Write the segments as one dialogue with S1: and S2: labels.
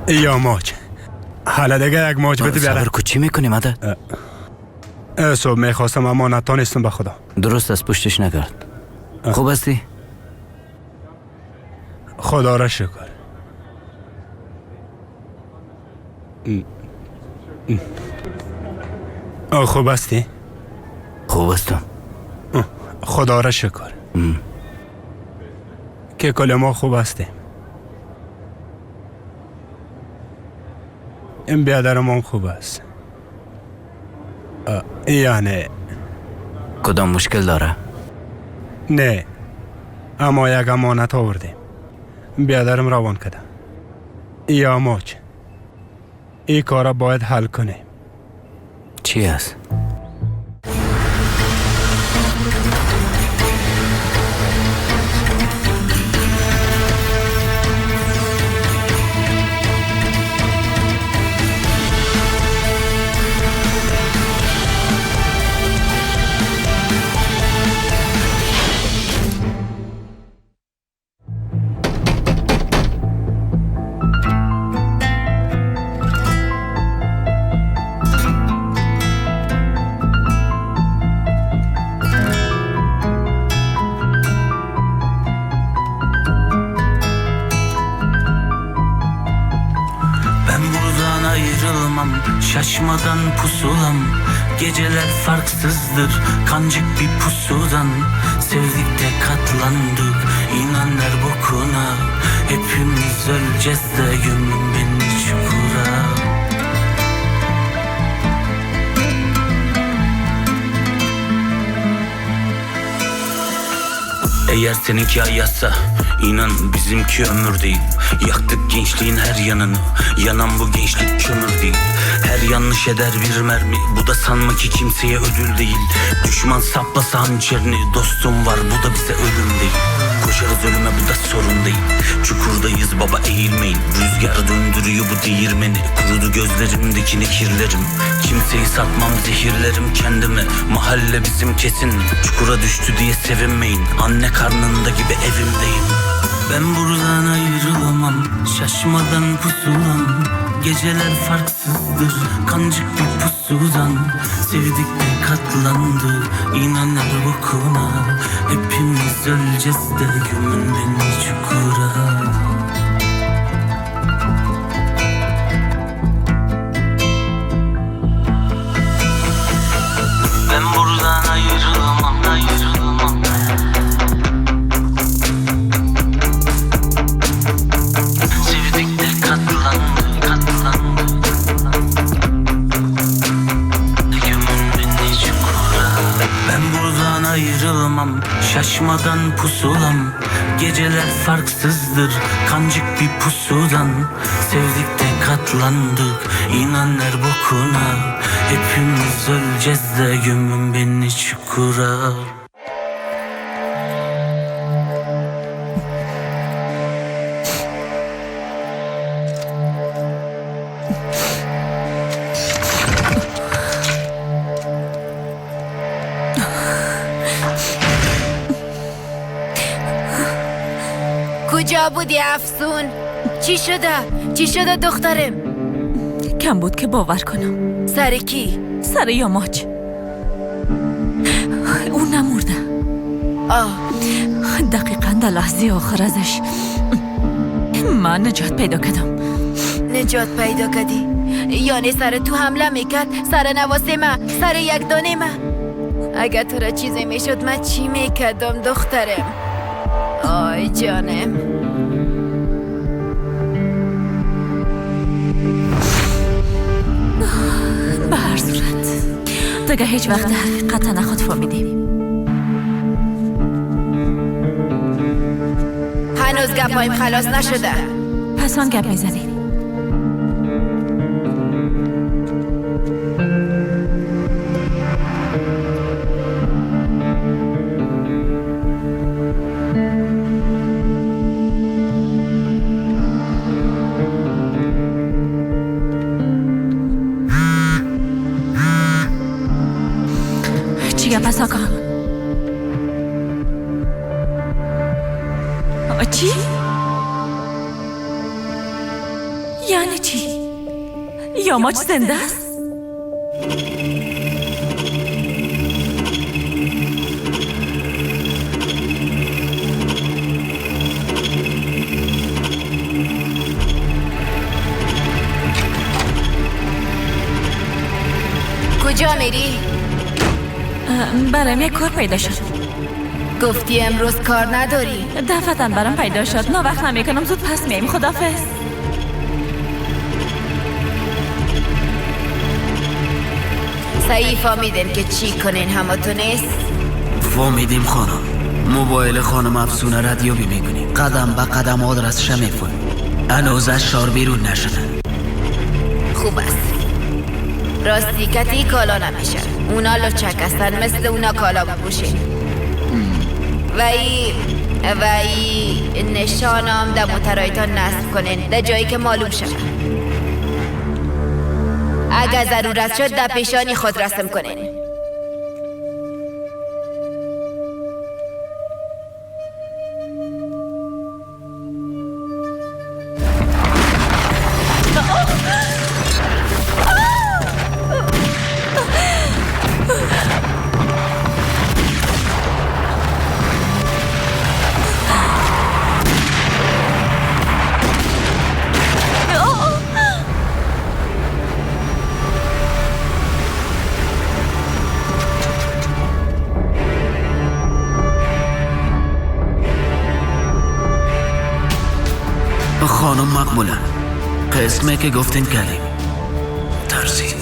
S1: یا ماچ حالا دیگه یک ماچ بده بیاره.
S2: صبر کو، چی میکنی مدد؟
S1: صبح میخواستم اما نتانستم به خدا.
S2: درست از پشتش نکرد. خوب هستی؟
S1: خدا را شکر. خوب هستی؟
S2: خوب هستم.
S1: خدا را شکر که کل ما خوب هستیم. این بیادرمان خوب است. یعنی
S2: کدام مشکل داره؟
S1: نه، اما یک امانت آوردیم. بیادرم روان کردم. یا ماچ این کارا باید حل کنیم.
S2: چی است؟
S3: Şaşmadan pusulam, geceler farksızdır, kancık bir pusudan. Sevdik de katlandık, inanlar bokuna. Hepimiz öleceğiz de gömün beni çukura. Eğer seninki hayatsa, inan bizimki ömür değil. Yaktık gençliğin her yanını, yanan bu gençlik kömür değil. Her yanlış eder bir mermi, bu da sanma ki kimseye ödül değil. Düşman saplasa hançerini, dostum var bu da bize ölüm değil. Koşarız ölüme, bu da sorun değil. Çukurdayız baba, eğilmeyin. Rüzgar döndürüyor bu değirmeni. Kurudu gözlerimdeki nehirlerim. Kimseyi satmam, zehirlerim kendimi. Mahalle bizim kesin. Çukura düştü diye sevinmeyin. Anne karnında gibi evimdeyim. Ben buradan ayrılamam, şaşmadan pusulam. Geceler farksızdır, kancık bir pusudan. Sevdik de katlandı, inanlar bokuna. Hepimiz öleceğiz de gömün beni çukura. Ben buradan ayrılamam, ayrılamam. Sevdik de katlandı, katlandı. Gömün beni çukura. Ben buradan ayrılmam, şaşmadan pusulam. Geceler farksızdır, kancık bir pusudan. Sevdik de katlandık, inanlar bokuna. Hepimiz öleceğiz de gömün beni çukura.
S4: کجا بودی افسون؟ چی شده؟ چی شده دخترم؟
S5: کم بود که باور کنم.
S4: سر کی؟
S5: سر یاماچ. او نمرده.
S4: آه.
S5: دقیقا در لحظه آخر ازش من نجات پیدا کردم.
S4: نجات پیدا کردی؟ یعنی سر تو حمله میکرد، سر نواسه من، سر یک دانه من. اگر تو را چیزی میشد من چی میکردم دخترم؟ آی جانم.
S5: به هر صورت دیگه هیچ وقت حقیقت نخود فهمیدیم.
S4: هنوز گپایم خلاص نشده.
S5: پس آن گپ میزنیم. چی گپ است آقا؟ چی؟ یعنی چی؟ یاماچ زنده است؟
S4: کجا میری؟
S5: برام یک کار پیدا شد.
S4: گفتی امروز کار نداری؟
S5: دفعتاً برام پیدا شد. نه وقت نمیکنم، زود پس میایم. خدافظ.
S4: صحیح فهمیدین که چی کنین همتون نیست؟
S6: فهمیدیم خانم. موبایل خانم افسونه ردیابی میکنیم. قدم به قدم آدرسش میفهمیم. هنوز از شهر بیرون نشده.
S4: خوب است. راستی کتی کالا نمیشه. اونا لچک هستن، مثل اونا کالا بپوشین. و ای نشانم در موترایتان نصب کنین، در جایی که معلوم شود. اگر ضرورت شد در پیشانی خود رسم کنین.
S6: خانم مقبوله، قسمه که گفتین کردیم. ترسید،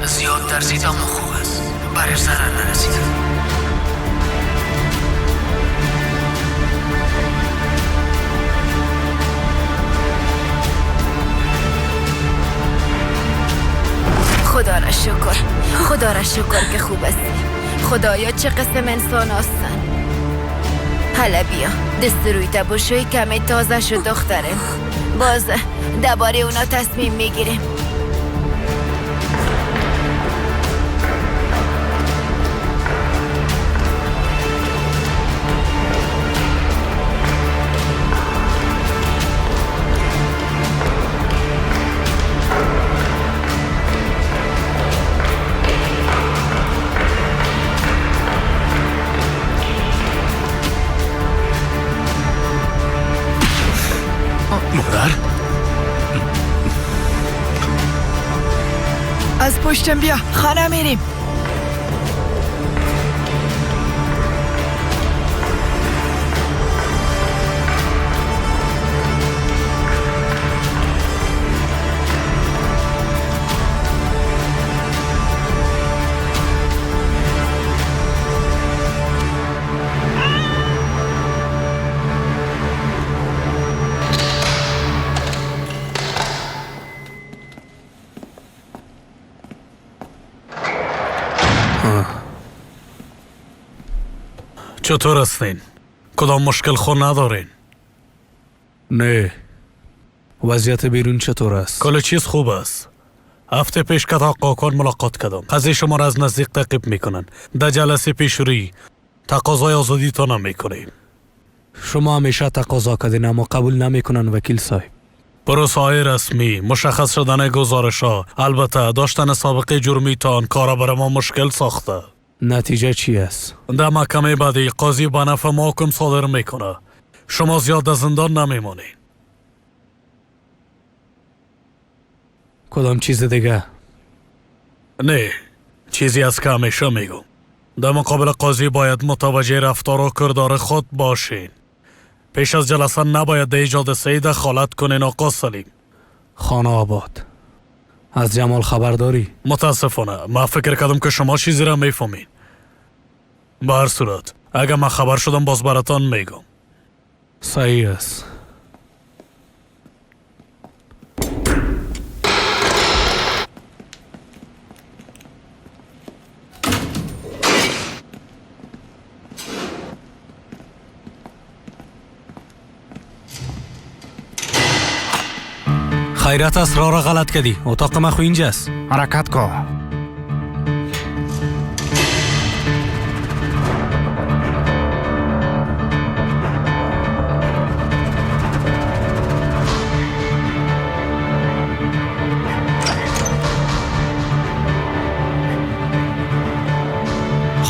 S6: زیاد ترسید، اما خوب است، برش ضرر نرسید.
S4: خدا را شکر، خدا را شکر که خوب است. خدایا چه قسم انسان هستن. حالا بیا دست روی تبوشوی کمی تازه شد دخترم. باز درباره اونا تصمیم میگیریم.
S3: مادر
S7: از پشتم بیا، خانه میریم.
S8: چطور هستین؟ کدام مشکل خود ندارین؟
S9: نه. وضعیت بیرون چطور است؟
S8: کل چیز خوب است. هفته پیش که تا ملاقات کردم. قضیه شما را از نزدیک تعقیب میکنن. در جلسه پیشرویی تقاضای آزادی تا نمیکنیم.
S9: شما همیشه تقاضا کردین اما قبول نمیکنن وکیل صاحب.
S8: پروسه های رسمی، مشخص شدن گزارش ها، البته داشتن سابقه جرمی تان کار برای ما مشکل ساخته.
S9: نتیجه چی است؟
S8: در محکمه بعدی قاضی به نفع ما حکم صادر میکنه. شما زیاد در زندان نمیمانید.
S9: کدام چیز دیگه؟
S8: نه، چیزی از که همیشه میگم. در مقابل قاضی باید متوجه رفتار و کردار خود باشین. پیش از جلسه نباید در ایجاد سعی دخالت کنین آقا سلیم.
S9: خانه آباد. از جمال خبر داری؟
S8: متاسفانه من فکر کردم که شما چیزی را میفهمین. به هر صورت اگر من خبر شدم باز براتان میگم.
S9: صحیح است. خیرت است را غلط کردی. اتاق من خو اینجاست.
S1: حرکت کو.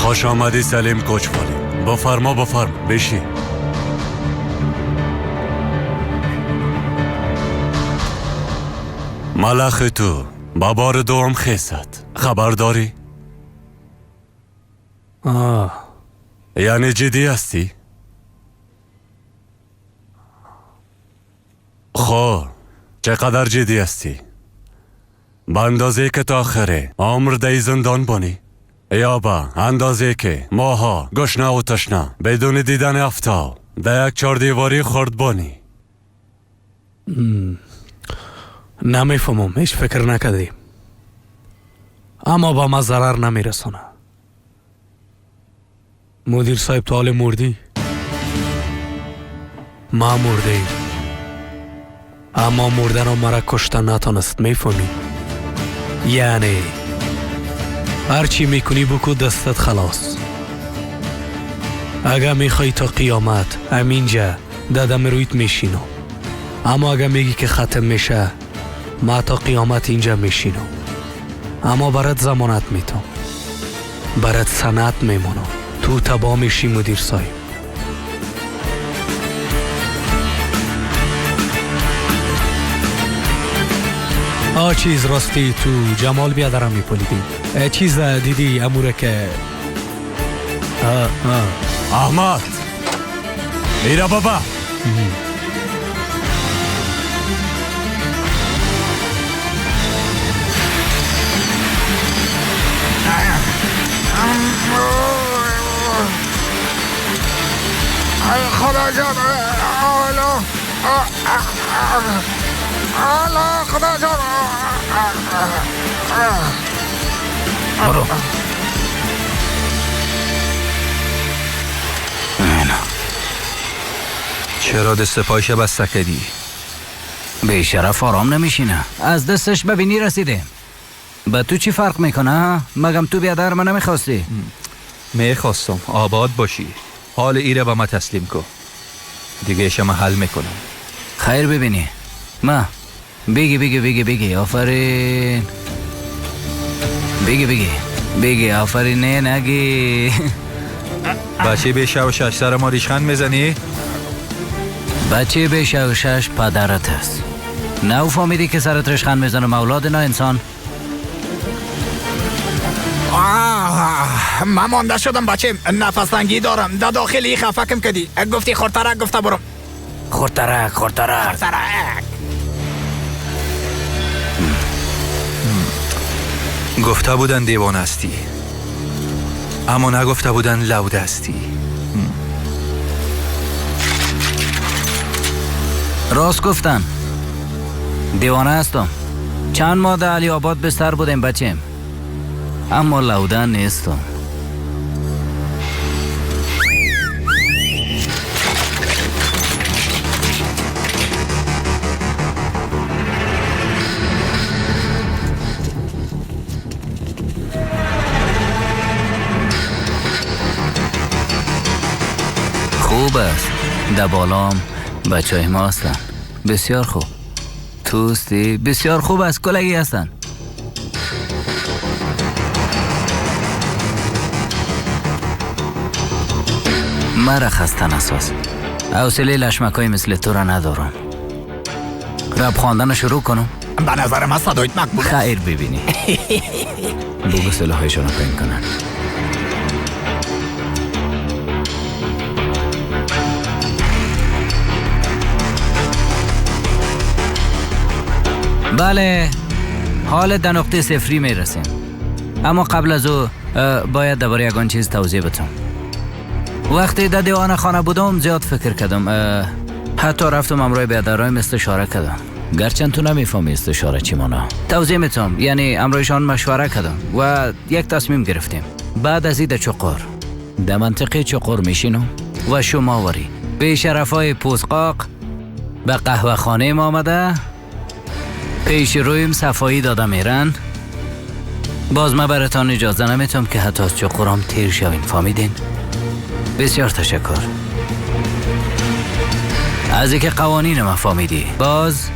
S10: خوش آمدی سلیم کوچوالی. بفرما بفرما بشی. ملخ تو با بار دوم خیست. خبر داری؟
S9: آه.
S10: یعنی جدی هستی؟ خب چقدر جدی هستی؟ به اندازه که تا آخره عمر در زندان بانی؟ یا به اندازه که ماها گشنه و تشنه بدون دیدن آفتاب در یک چهار دیواری خرد بانی؟
S9: نمیفهمم، هیچ فکر نکردیم، اما با ما ضرر نمیرسانه. مدیر صاحب تو حال مردی؟ ما مرده، اما مردن مرا کشتن نتانست. میفهمی؟ یعنی هرچی میکنی بکو، دستت خلاص. اگه میخوای تا قیامت همینجا ددم رویت میشینم، اما اگه میگی که ختم میشه، ما تا قیامت اینجا میشینم. اما برات ضمانت میتم، برات سند میمونم، تو تبا میشی مدیر صاحب. آ چیز راستی تو جمال بیادرم میپولیدی چیز دیدی اموره که
S10: احمد ایرا بابا.
S11: خدا جان، آلا آلا خدا جان،
S2: برو.
S12: چرا دست پایش بسته کردی؟
S2: بیشرف آرام نمیشینه، از دستش ببینی رسیده. با تو چی فرق میکنه؟ مگم تو بیادر من نمیخواستی؟
S12: میخواستم آباد باشی. حال ایره با ما تسلیم کن، دیگه شما حل میکنم.
S2: خیر ببینی. ما بگی بگی بگی بگی آفرین، بگی بگی بگی آفرین. نه نگی.
S12: بچه به شو شش سر ما ریشخند میزنی؟
S2: بچه به شو شش پدرت است. نه فهمیدی که سرت ریشخند میزنم اولاد نه انسان.
S11: من مانده شدم بچه، نفس تنگی دارم. در داخلی خفکم کدی. گفتی خورترک، گفته برم
S2: خورترک خورترک
S11: خورترک.
S12: گفته بودن دیوانه هستی، اما نگفته بودن لوده هستی.
S2: راست گفتن، دیوانه هستم. چند ماه در علی آباد بستر بودیم بچیم، اما لوده نیستم. خوب است. در بالام بچه های ما هستن. بسیار خوب. توستی بسیار خوب است. کلگی هستن. مرا خسته نساز. حوصله لشمکای مثل تو را ندارم. رب خواندن شروع کنم.
S11: به نظر من صدایت مقبول.
S2: خیر ببینی. بگو سلاحایشان را پایین کنن. بله، حال در نقطه صفری می رسیم، اما قبل از او باید درباره یگان چیز توضیح بدم. وقتی در دیوانه خانه بودم زیاد فکر کردم، حتی رفتم امرای بیادرایم استشاره کردم. گرچند تو نمیفهمی استشاره چی مانا. توضیح میتم، یعنی امرایشان مشوره کردم و یک تصمیم گرفتیم. بعد از این چقر در منطقه چقر میشینم و شما وری بیشرفای پوزقاق به قهوه خانه ما آمده پیش رویم صفایی داده میرن. باز من براتان اجازه نمیتم که حتی از چقرام تیر شوین. فهمیدین؟ بسیار تشکر از اینکه قوانین ما فهمیدی. باز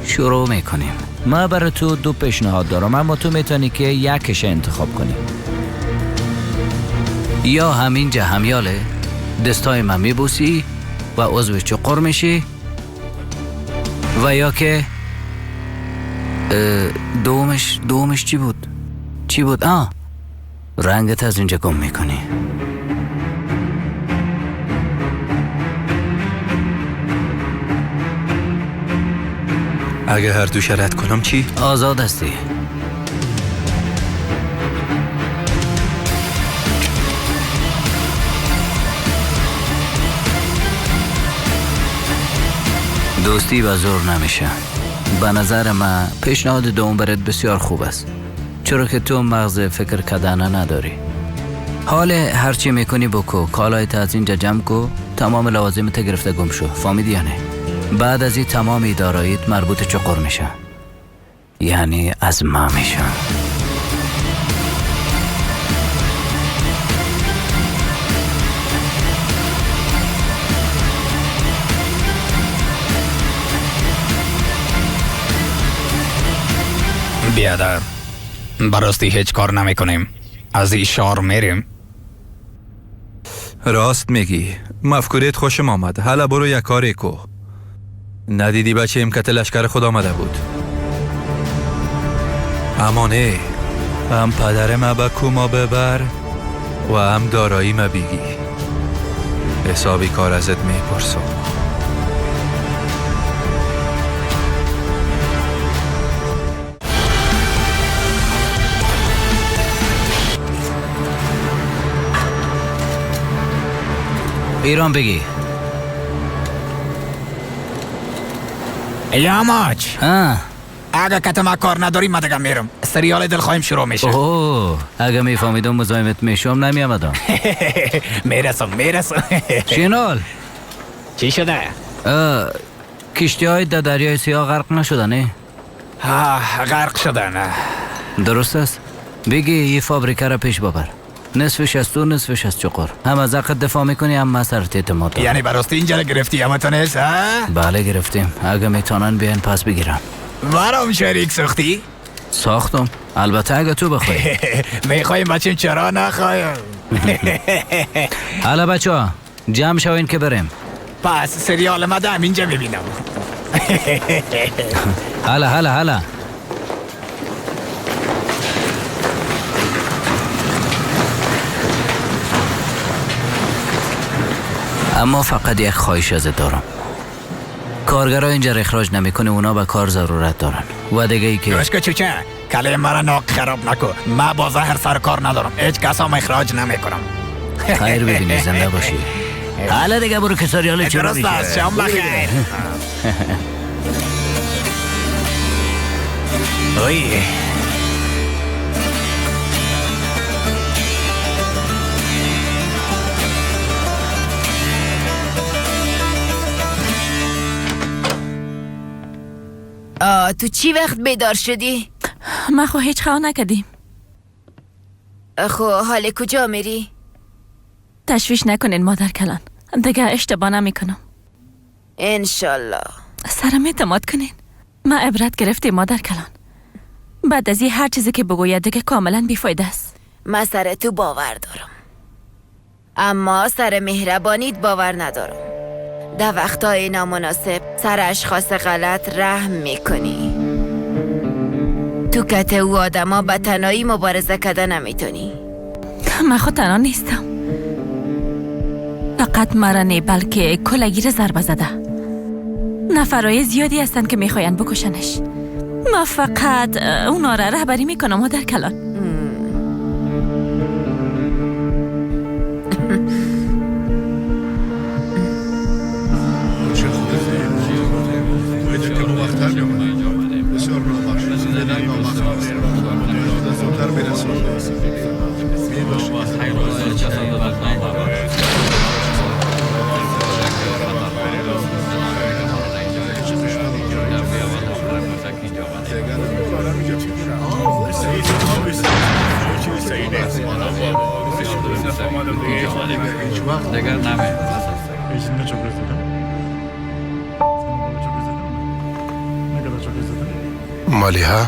S2: شروع میکنیم. من برای تو دو پیشنهاد دارم، اما تو میتونی که یکش انتخاب کنی. یا همینجا همیاله دستای من میبوسی و عضو چقر میشی و یا که دومش چی بود؟ چی بود؟ رنگت از اینجا گم میکنی.
S12: اگه هر دو شرط کنم چی؟
S2: آزاد هستی. دوستی به زور نمیشه. به نظر من پیشنهاد دوم برات بسیار خوب است، چرا که تو مغز فکر کردن نداری. حال هرچی میکنی بکو، کالایت از اینجا جمع کو، تمام لوازمت گرفته گم شو، فهمیدی یا نه؟ بعد از این تمام داراییت مربوط چقر میشه، یعنی از ما میشه.
S11: بیادر، براستی هیچ کار نمی کنیم، از این شهر میریم.
S12: راست میگی، مفکوریت خوشم آمد. حالا برو یک کاری کو. ندیدی بچه ایم که لشکر خود آمده بود. اما نه، هم پدر ما به کوما ببر و هم دارایی ما بیگی. حسابی کار ازت میپرسم.
S2: ایران بگی.
S11: یاماچ، اگه کت ما کار نداری ما دیگه میرم. سریال دلخواهیم شروع میشه.
S2: اوه، اگه میفهمیدم مزاحمت میشم نمیامدم.
S11: میرسم.
S2: شینال،
S11: چی شده؟
S2: کشتی های در دریای سیاه غرق نشدن؟ نه
S11: غرق شدن.
S2: درست است. بگی یه فابریکه را پیش ببر، نصفش از تو نصفش از چقر. هم از حقت دفاع میکنی هم سرت اعتماد دارم.
S11: یعنی براستی اینجا گرفتی اما تو نیست؟
S2: بله گرفتیم. اگه میتونن بیان پس بگیرن.
S11: برام شریک ساختی؟
S2: ساختم البته اگه تو بخوای.
S11: میخوایم بچیم، چرا نخوایم؟
S2: حالا بچه ها جمع شوین که بریم.
S11: پس سریال ما دم اینجا میبینم.
S2: حالا حالا حالا. اما فقط یک خواهش ازت دارم. کارگرها اینجا اخراج نمیکنه، اونا به کار ضرورت دارن. و دیگه ای که
S11: گوش کو چوچه، کله مرا ناق خراب نکو. ما با زهر سر کار ندارم، هیچ کس هم اخراج نمیکنم.
S2: خیر ببینی، زنده باشی. حالا دیگه برو که سریال چرا میشه.
S11: درست است، شام بخیر. اوی
S4: تو چی وقت بیدار شدی؟
S5: من خو هیچ خواه نکردیم.
S4: خو حال کجا میری؟
S5: تشویش نکنین مادر کلان، دیگه اشتباه نمی کنم
S4: انشالله.
S5: سرم اعتماد کنین، من عبرت گرفتیم مادر کلان. بعد از این هر چیزی که بگوید دیگه کاملا بیفایده است.
S4: من سر تو باور دارم، اما سر مهربانیت باور ندارم. در وقتای نامناسب سر اشخاص غلط رحم میکنی. تو کت او آدما به تنهایی مبارزه کده نمیتونی.
S5: من خود تنها نیستم، فقط مرا نه بلکه کلگیر ضربه زده. نفرای زیادی هستن که میخواین بکشنش. من فقط اونا را رهبری میکنم مادر کلان.
S13: مالیها،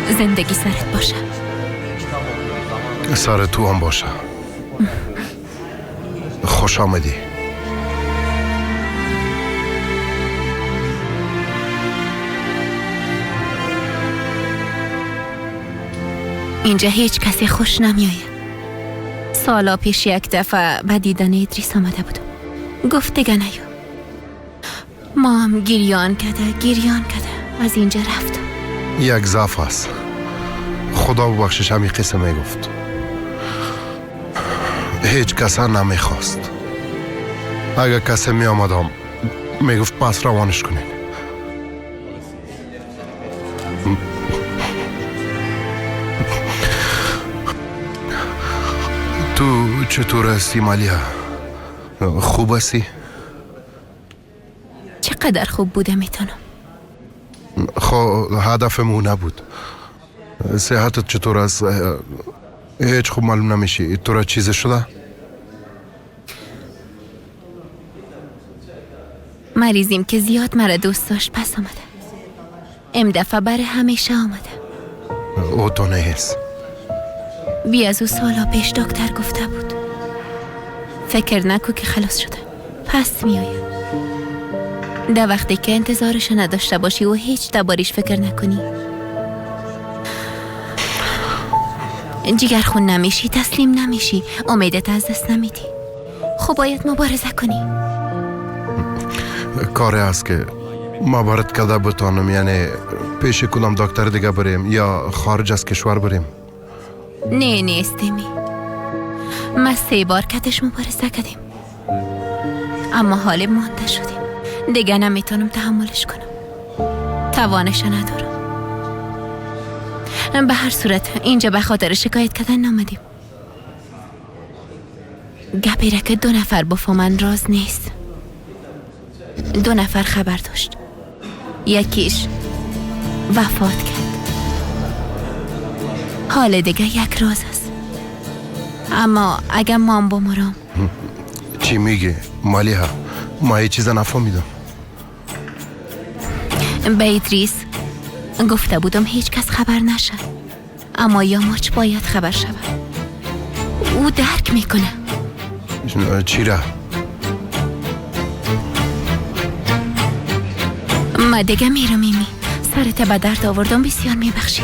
S5: زندگی سرت باشه.
S13: سر تو هم باشه. خوش آمدی.
S4: اینجا هیچ کسی خوش نمیآید. سالا پیش یک دفعه به دیدن ادریس آمده بودم. گفت دیگه نیا. ما هم گریان کرده از اینجا رفتم.
S13: یک ضعف است. خدا ببخشش همی قصه میگفت. هیچ کس نمیخواست. اگر کسی می آمدم میگفت پس روانش کنین. تو چطور هستی مالیه؟ خوب هستی؟
S4: چقدر خوب بوده میتونم.
S13: خب هدفمون نبود. صحتت چطور است؟ هیچ خوب معلوم نمیشی. تو را چیزی شده؟
S4: مریضیم که زیاد مرا دوست داشت پس آمده. ام دفعه بر همیشه آمده.
S13: او تو نیست.
S4: بی از او سالا پیش دکتر گفته بود فکر نکو که خلاص شده، پس میآید. در وقتی که انتظارش نداشته باشی و هیچ دربارش فکر نکنی، جگر خون نمیشی، تسلیم نمیشی، امیدت از دست نمیدی. خب باید مبارزه کنی.
S13: کاری هست که ما برات کده بتانم، یعنی پیش کدام دکتر دیگه بریم یا خارج از کشور بریم؟
S4: نه نیستیمی. ما 3 بار کتش مبارزه کردیم، اما حال مانده شدیم. دیگه نمیتونم تحملش کنم، توانش ندارم. به هر صورت اینجا به خاطر شکایت کردن نامدیم. گپی را که 2 نفر بفهمن راز نیست. 2 نفر خبر داشت، یکیش وفات کرد. حال دیگه یک راز است. اما اگه مام بمرم.
S13: چی میگه مالیها؟ ما یه چیز نفهمیدم.
S4: به ادریس گفته بودم هیچ کس خبر نشه، اما یاماچ باید خبر شود. او درک میکنه.
S13: چی را؟
S4: ما دیگه میرم ایمی. سرت به درد آوردم، بسیار میبخشی.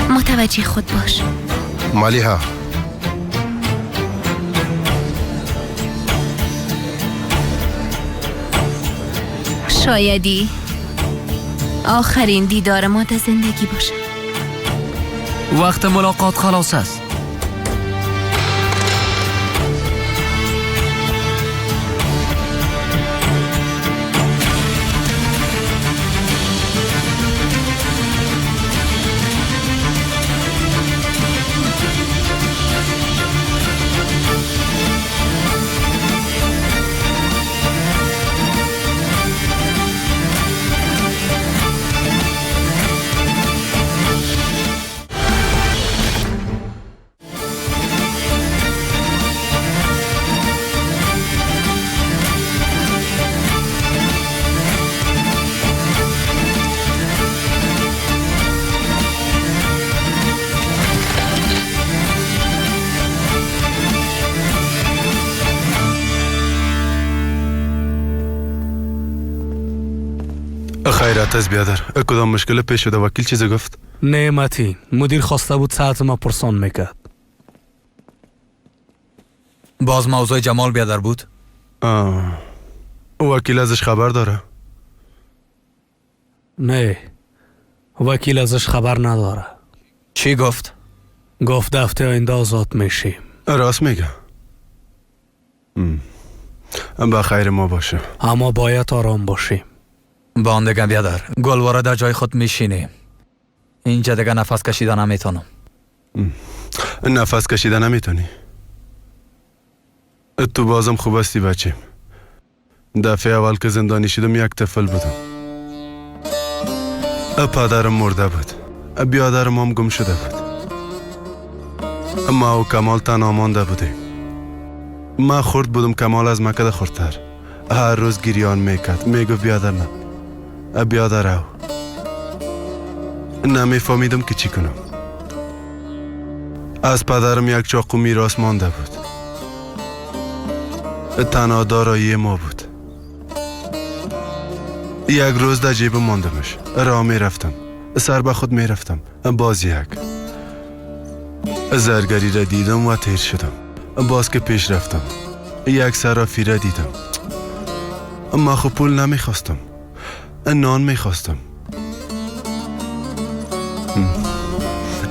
S4: متوجه خود باش
S13: مالیها.
S4: شایدی آخرین دیدار ما در زندگی باشه.
S6: وقت ملاقات خلاص است.
S10: خیرات است بیادر، کدام مشکل پیش شده؟ وکیل چیزی گفت؟
S9: نه متین، مدیر خواسته بود ساعت ما پرسان میکرد.
S12: باز موضوع جمال بیادر بود؟
S10: وکیل ازش خبر داره؟
S9: نه، وکیل ازش خبر نداره.
S12: چی گفت؟
S9: گفت هفته آینده آزاد میشیم.
S10: راست میگه. به خیر ما باشه.
S9: اما باید آرام باشیم.
S12: با آن دیگه بیادر، گلواره در جای خود میشینیم. اینجا دیگه نفس کشیده نمیتونم.
S10: نفس کشیده نمیتونی؟ تو بازم خوب هستی بچه. دفعه اول که زندانی شدم یک طفل بودم. پدرم مرده بود، بیادرم هم گم شده بود. ما و کمال تنها مانده بودیم. ما خرد بودم، کمال از ما کده خردتر. هر روز گریان میکرد، میگفت بیادر نه، بیادر او.
S13: نمیفهمیدم که چی کنم. از پدرم یک چاقو میراث مانده بود. تنها دارایی ما بود. یک روز در جیب ماندمش. راه می رفتم، سر به خود می رفتم. باز یک زرگری را دیدم و تیر شدم. باز که پیش رفتم یک صرافی را دیدم. ما خو پول نمی خواستم، نان می خواستم.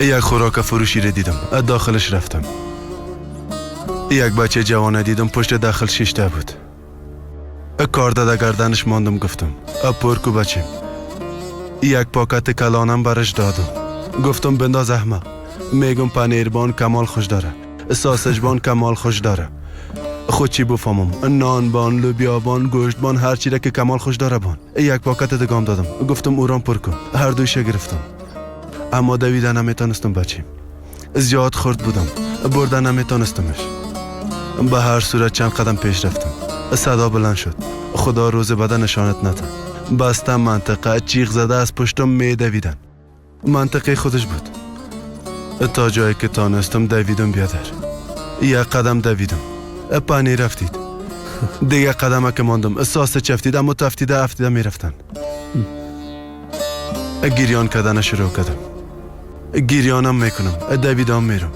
S13: یک خوراک فروشی را دیدم، داخلش رفتم. یک بچه جوان دیدم پشت داخل شیشته بود. کار داده گردنش ماندم. گفتم پرکو بچه. یک پاکت کلانم برش دادم. گفتم بنداز احمق. میگم پنیربان کمال خوش داره، ساسجبان کمال خوش داره. خود چی بفهمم؟ نان بان، لوبیا بان، گوشت بان، هر چی را که کمال خوش داره بان. یک پاکت دگام دادم. گفتم اورام پر کن. هر دویش گرفتم. اما دویده نمیتونستم بچیم. زیاد خرد بودم، برده نمیتونستمش. به هر صورت چند قدم پیش رفتم. صدا بلند شد. خدا روز بده نشانت نده. بسته منطقه چیغ زده از پشتم می دویدن. منطقه خودش بود. تا جایی که تانستم دویدم بیادر. یک قدم دویدم، پانی رفتید. دیگه قدم که ماندم ساس چفتید، اما تفتیده افتیده می رفتن. گریان کردن شروع کردم. گریانم میکنم، دویدم میرم.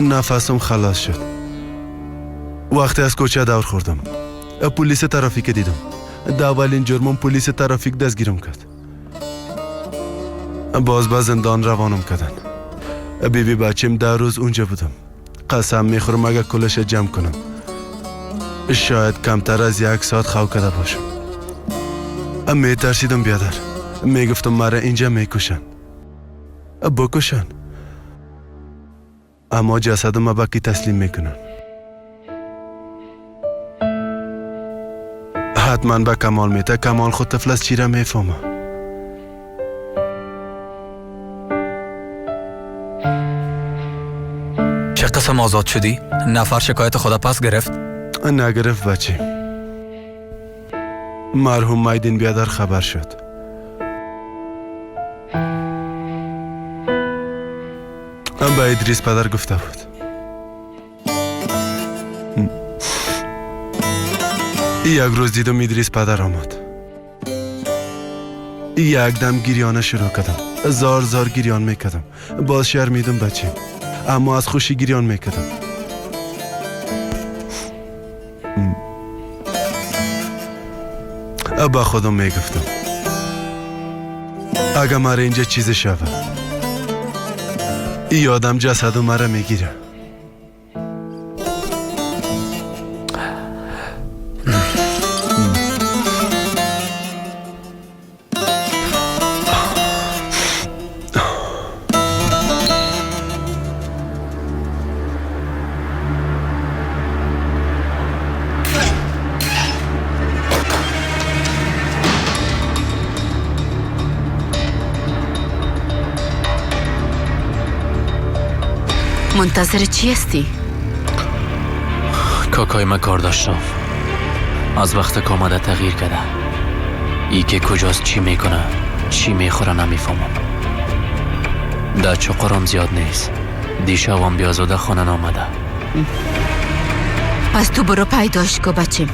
S13: نفسم خلاص شد. وقتی از کوچه دور خوردم پلیس ترافیک دیدم. در اولین جرمم پلیس ترافیک دستگیرم کرد. باز به زندان روانم کردن. بیبی بچیم 10 روز اونجا بودم. قسم میخورم اگه کلش جمع کنم شاید کمتر از 1 ساعت خو کرده باشم. میترسیدم بیادر. میگفتم مرا اینجا میکشن، بکشن، اما جسدم به کی تسلیم میکنن؟ حتما به کمال میته. کمال خود طفل از چی را میفهمه.
S14: چه قسم آزاد شدی؟ نفر شکایت خدا پس گرفت؟
S13: نگرفت بچه. مرحوم میدین بیادر خبر شد. به ادریس پدر گفته بود. یک روز دیدم ادریس پدر آمد. یک دم گریانه شروع کردم. زار زار گریان میکردم. باز شرمیدم بچه، اما از خوشی گریان میکردم. با خودم میگفتم اگه مرا اینجا چیز شود ای آدم جسد مرا میگیره.
S4: منتظر چی هستی؟
S6: کاکای من کار داشتم. از وقت که آمده تغییر کرده. ای که کجاست، چی میکنه، چی میخوره نمیفهمم. در چقرم زیاد نیست. دیشبم بیازاده خانه نامده.
S4: پس تو برو پیداش کو بچیم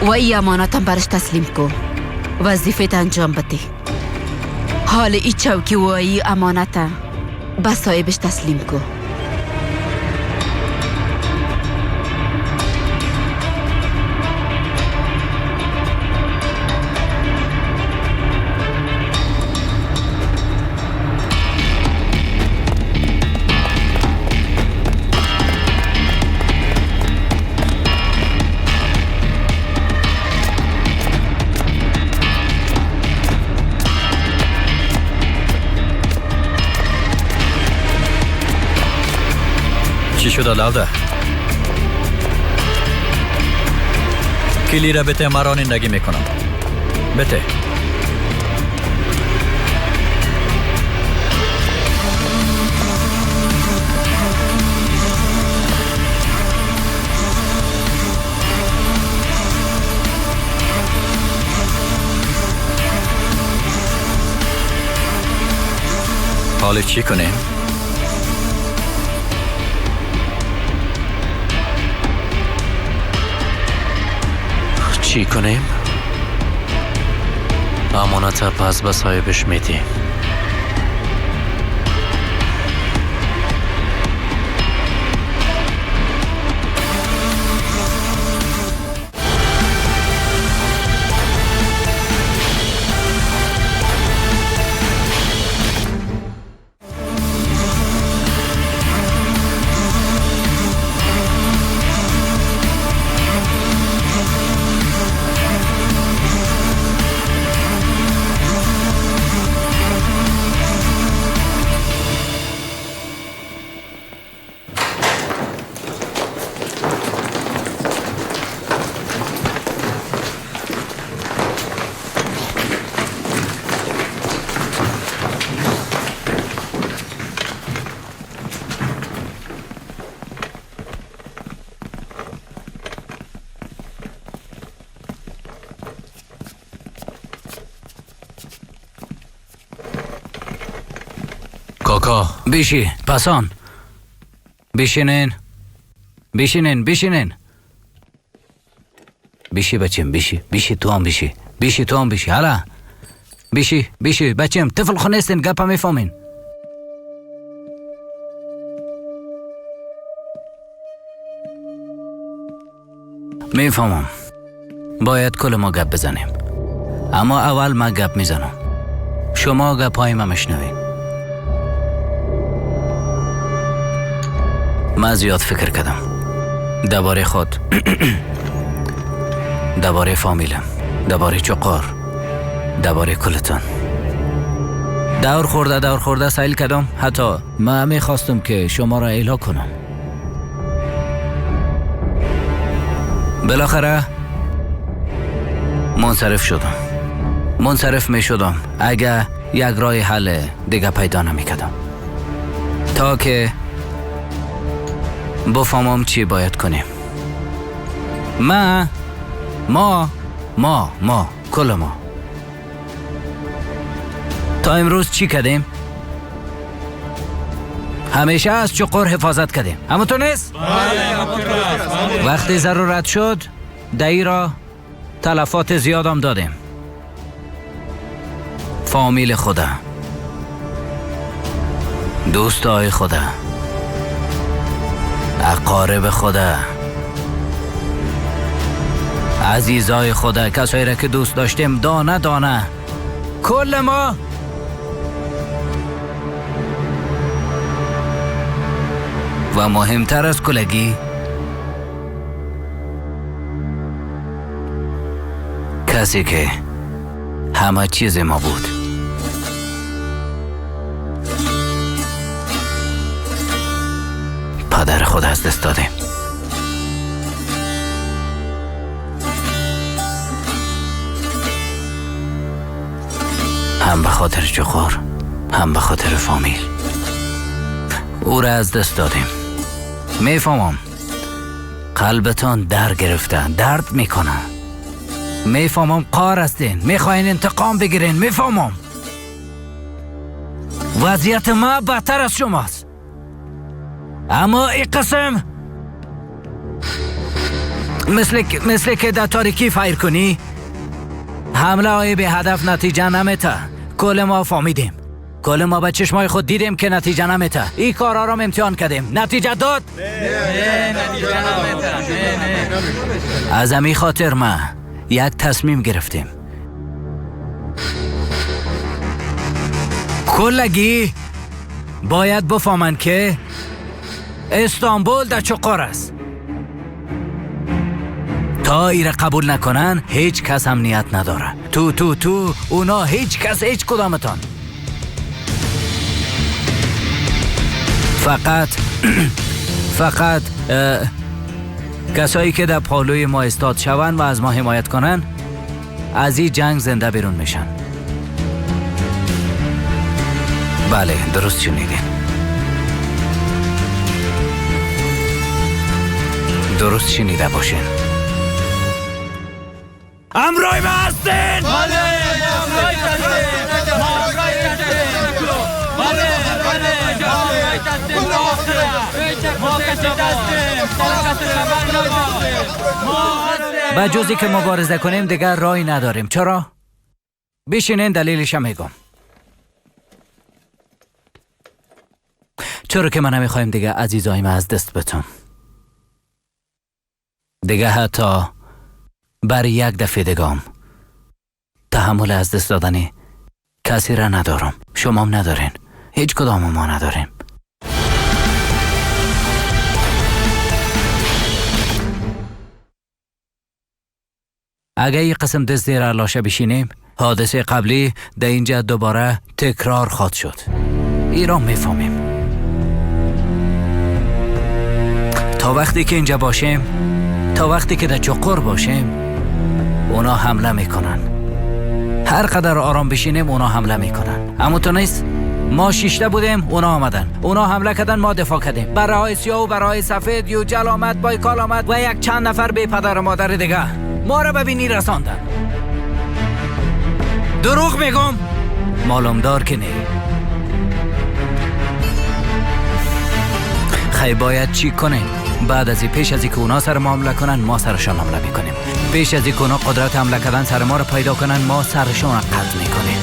S4: و ای امانتم برش تسلیم کو. وظیفه انجام بده. حال ای چوکی و ای امانتم به صاحبش تسلیم کو.
S12: چی شده لاوده؟ کلی را بته، من رانندگی میکنم. بته.
S6: حالا چی کنیم؟ چی کنیم؟ امانت پس به صاحبش میدیم.
S2: کاکا بیشی پسان بیشینین بیشینین بیشینین بیشی بچیم بیشی بیشی تو هم بیشی بیشی تو هم بیشی حالا بیشی بیشی بچیم طفل خو نیستین گپا میفهمین. میفهمم باید کل ما گپ بزنیم، اما اول ما گپ میزنم، شما گپ های ما میشنوین. من زیاد فکر کردم درباره خود، درباره فامیلم، درباره چقار، درباره کلتان. دور خورده دور خورده سیل کردم. حتی من میخواستم که شما را اعلا کنم. بالاخره منصرف شدم. منصرف می شدم اگه یک راه حل دیگه پیدا نمی کردم تا که بفهمم چی باید کنیم. ما ما ما ما کل ما تا امروز چی کردیم؟ همیشه از چقر حفاظت کردیم، همونطور نیست؟ بله. وقتی ضرورت شد دایی را تلفات زیادم دادیم. فامیل خدا، دوستای خدا، اقارب خدا، عزیزای خدا، کسایی را که دوست داشتیم دانه دانه، کل ما و مهمتر از کلگی کسی که همه چیز ما بود. پدر خود از دست دادیم. هم به خاطر چخور، هم به خاطر فامیل او را از دست دادیم. میفهمم قلبتان در گرفته، درد میکنه. میفهمم قار هستین، میخواین انتقام بگیرین. میفهمم وضعیت ما بدتر از شماست، اما این قسم مثل که در تاریکی فیر کنی، حمله های به هدف نتیجه نمیته. کل ما فهمیدیم، کل ما به چشمای خود دیدیم که نتیجه نمیته. این کارا را امتحان کردیم، نتیجه داد؟ نه، نتیجه نمیته. از همین خاطر ما یک تصمیم گرفتیم. کلگی باید بفهمند که استانبول در چقار است. تا ایره قبول نکنن هیچ کس امنیت نداره. تو تو تو اونا، هیچ کس، هیچ کدامتان. فقط کسایی که در پالوی ما استاد شوند و از ما حمایت کنن از این جنگ زنده بیرون میشن. بله، درست شنیدین، درست شنیده باشین. امرای ما هستین؟ بله، امرای هستین. به جزی که مبارزه کنیم دیگر راهی نداریم. چرا؟ بشینین دلیلش هم میگم. چرا که من نمیخوایم دیگه عزیزایم از دست بتم. دیگه حتی بر یک دفعه دیگم تحمل از دست دادن کسی را ندارم. شما هم ندارین، هیچ کدام ما نداریم. اگه این قسم دست زیر لاشه بشینیم، حادثه قبلی در اینجا دوباره تکرار خواهد شد. ایران میفهمیم. تا وقتی که اینجا باشیم، تا وقتی که در چقر باشیم، اونا حمله میکنن. هر قدر آرام بشینیم اونا حمله میکنن. اما تو نیست، ما شیشته بودیم اونا آمدن، اونا حمله کردن، ما دفاع کردیم. برای سیاه و برای سفید، یوجل آمد، بایکال آمد و یک چند نفر بی پدر و مادر دیگه ما را به بینی رساندن. دروغ میگم؟ معلومدار که نه. خیلی باید چی کنیم؟ بعد از پیش از اینکه اونا سر ما حمله کنن، ما سرشان حمله میکنیم. پیش از اینکه اونا قدرت حمله کردن سر ما رو پیدا کنن، ما سرشان قطع میکنیم.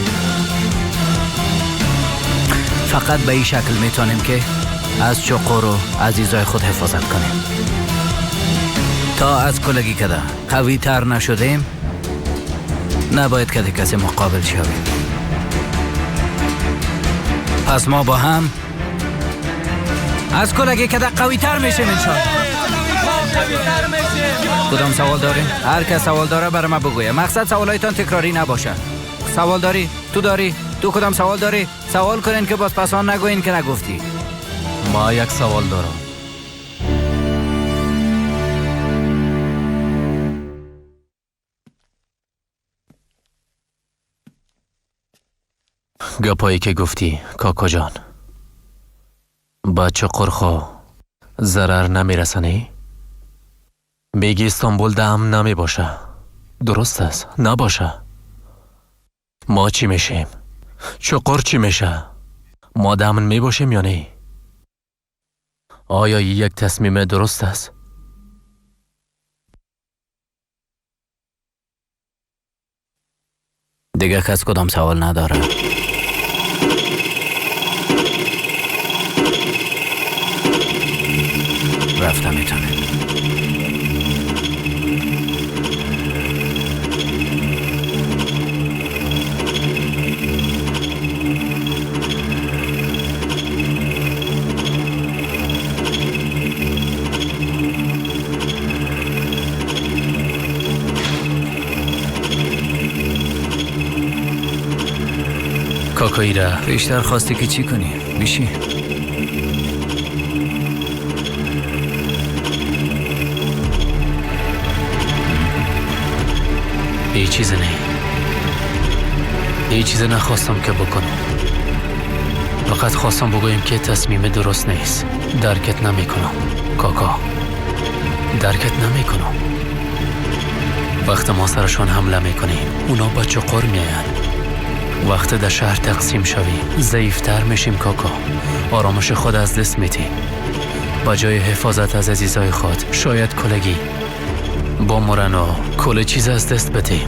S2: فقط به این شکل میتونیم که از چقر و عزیزای خود حفاظت کنیم. تا از کلگی کده قوی تر نشدیم، نباید که کسی مقابل شویم. پس ما با هم از کلگی کده قوی تر میشیم انشاءالله. کدام سوال داریم؟ هر کس سوال داره برای ما بگویه. مقصد سوالایتان تکراری نباشه. سوال داری؟ تو داری؟ تو کدام سوال داری؟ سوال کنین که باز پسان نگوین که نگفتی.
S6: ما یک سوال دارم. گپایی که گفتی کاکا جان، با چقرخو ضرر نمیرسنی؟ بگی استانبول دم نمی باشه. درست است، نباشه. ما چی میشیم؟ چقر چی میشه؟ ما دمن می باشیم یا نه؟ آیا یک تصمیم درست است؟
S2: دیگه کس کدام سوال نداره. رفتم میتونه.
S6: کاکایی را
S2: بیشتر خواستی که چی کنی؟ بیشی
S6: هیچ چیز نه، هیچ چیز نخواستم که بکنم. فقط خواستم بگویم که تصمیم درست نیست. درکت نمی کنم کاکا، درکت نمی کنم. وقت ما سرشان حمله می کنیم اونا با چقر می آیند. وقت در شهر تقسیم شویم ضعیفتر میشیم کاکا. آرامش خود از دست میتیم. با جای حفاظت از عزیزای خود شاید کلگی با مرن و کل چیز از دست بدیم.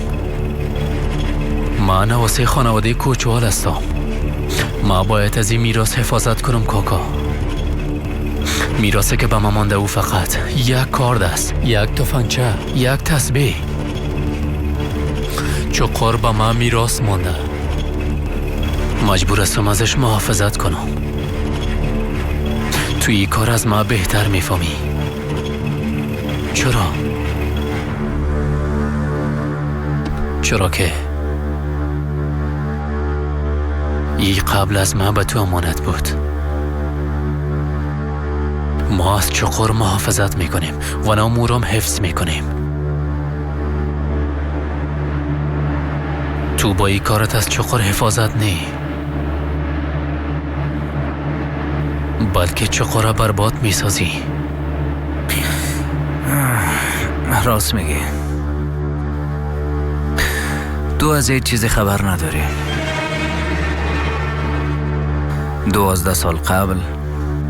S6: من واسه خانواده کوچوال هستم. ما باید از این میراث حفاظت کنم کاکا. میراثی که به ما مانده او فقط یک کارد است، یک تفنگچه، یک تسبیح. چقر به ما میراث مانده، مجبور هستم ازش محافظت کنم. توی این کار از ما بهتر میفهمی. چرا؟ چرا که ای قبل از ما به تو امانت بود. ما از چقر محافظت میکنیم و نامورم حفظ میکنیم. تو با این کارت از چقر حفاظت نی، بلکه چقر را برباد میسازی.
S2: راست میگی. تو از هیچ چیزی خبر نداری. 12 سال قبل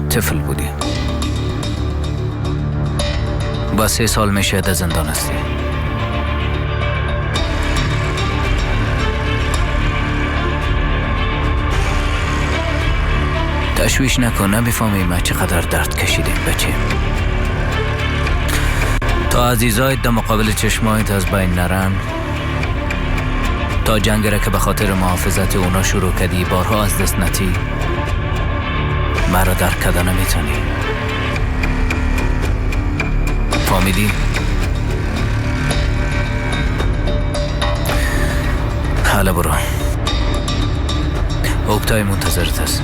S2: طفل بودی. با 3 سال میشه در زندان هستی. تشویش نکن، نمیفهمی ما چقدر درد کشیدیم بچه. تا عزیزایت در مقابل چشمایت از بین نرن، تا جنگ را که به خاطر محافظت اونا شروع کردی بارها از دست نتی، مرا درک کده نمیتونی. فهمیدی؟ حالا برو، اوکتای منتظرت است.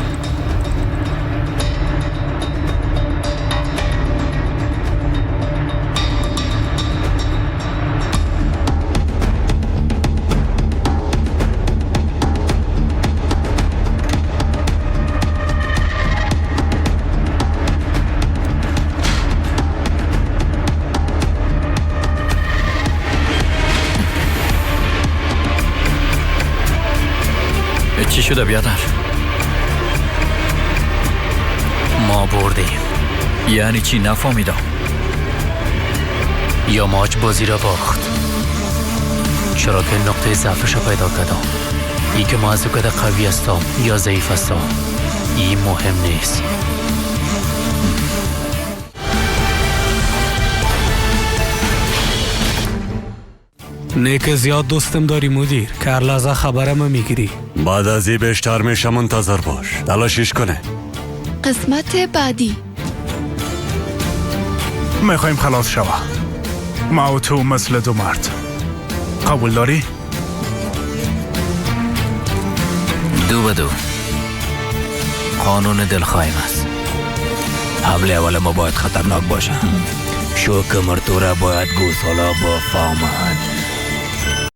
S6: چی شده بیادر؟ ما بردیم. یعنی چی؟ نفهمیدم. یاماچ بازی را باخت، چرا که نقطه ضعفش را پیدا کردم. ای که ما از او کده قوی هستم یا ضعیف هستم این مهم نیست.
S9: نیک زیاد دوستم داری مدیر که هر لحظه خبرم میگیری.
S10: بعد از این بیشتر میشه منتظر باش، تلاشش کنه.
S15: قسمت بعدی
S16: میخوایم خلاص شوه. ما و تو مثل دو مرد. قبول داری؟
S2: 2 به 2 قانون دلخواهیم است.
S17: حمله اول ما باید خطرناک باشه. شوک مرتورا باید گوسالا بفهمند.